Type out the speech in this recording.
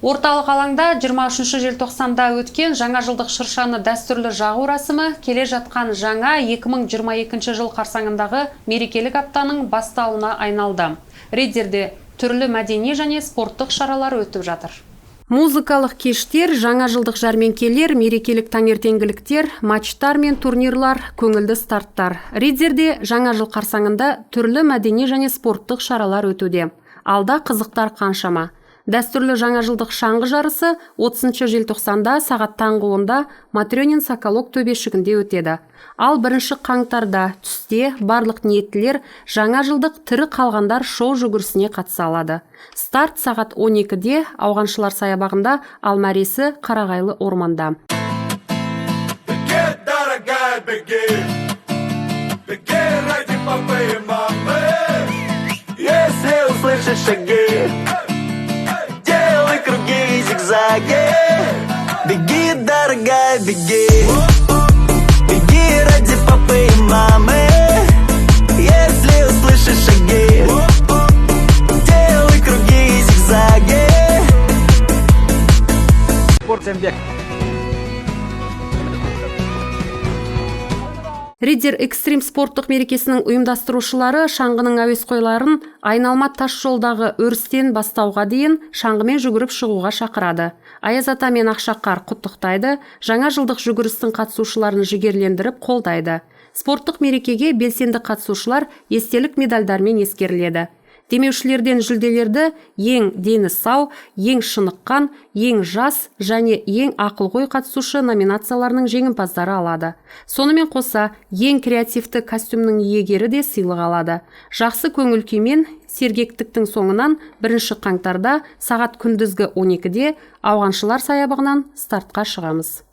Орталық алаңда 23 желтоқсанда өткен жаңа жылдық шыршаны дәстүрлі жағу рәсімі келе жатқан жаңа 2022 жыл қарсаңындағы мерекелік аптаның бастауына айналды. Риддерде түрлі мәдени және спорттық шаралар өтіп жатыр. Музыкалық кештер, жаңа жылдық жәрмеңкелер, мерекелік таңертеңгіліктер, матчтар мен турнирлар, көңілді старттар. Риддерде жаңа жыл қарсаңында түрлі мәдени және спорттық шаралар өтуде. Алда қызықтар қаншама. Дәстүрлі жаңа жылдық шаңғы жарысы 30 желтоқсанда сағат таңғы 10-да Матрёнин Соколок төбешігінде өтеді. Ал 1 қаңтарда түсте барлық ниеттілер жаңа жылдық тірі қалғандар шоу жүгірісіне қатыса алады. Старт сағат 12-де Ауғаншылар саябағында, ал мәресі Қарағайлы орманда. Беги, дорогая, беги. Беги ради папы и мамы. Если услышишь шаги, делай круги и зигзаги. Беги, дорогая, беги. Беги ради папы и мамы. Если услышишь шаги, делай круги и зигзаги. Спорт. Риддер экстрим спорттық мерекесінің ұйымдастырушылары шаңғының әуесқойларын айналма тас жолдағы өрістен бастауға дейін шаңғымен жүгіріп шығуға шақырады. Аяз ата мен Ақшақар құттықтайды, жаңа жылдық жүгірістің қатысушыларын жігерлендіріп қолдайды. Спорттық мерекеге белсенді қатысушылар естелік медальдармен ескеріледі. Демеушілерден жүлделерді ең дені сау, ең шыныққан, ең жас және ең ақылгөй қатысушы номинацияларының жеңімпаздары алады. Сонымен қоса, ең креативті костюмнің иегері де сыйлық алады. Жақсы көңіл күй мен сергектіктің соңынан 1 қаңтарда сағат күндізгі 12-де Ауғаншылар саябағынан стартқа шығамыз.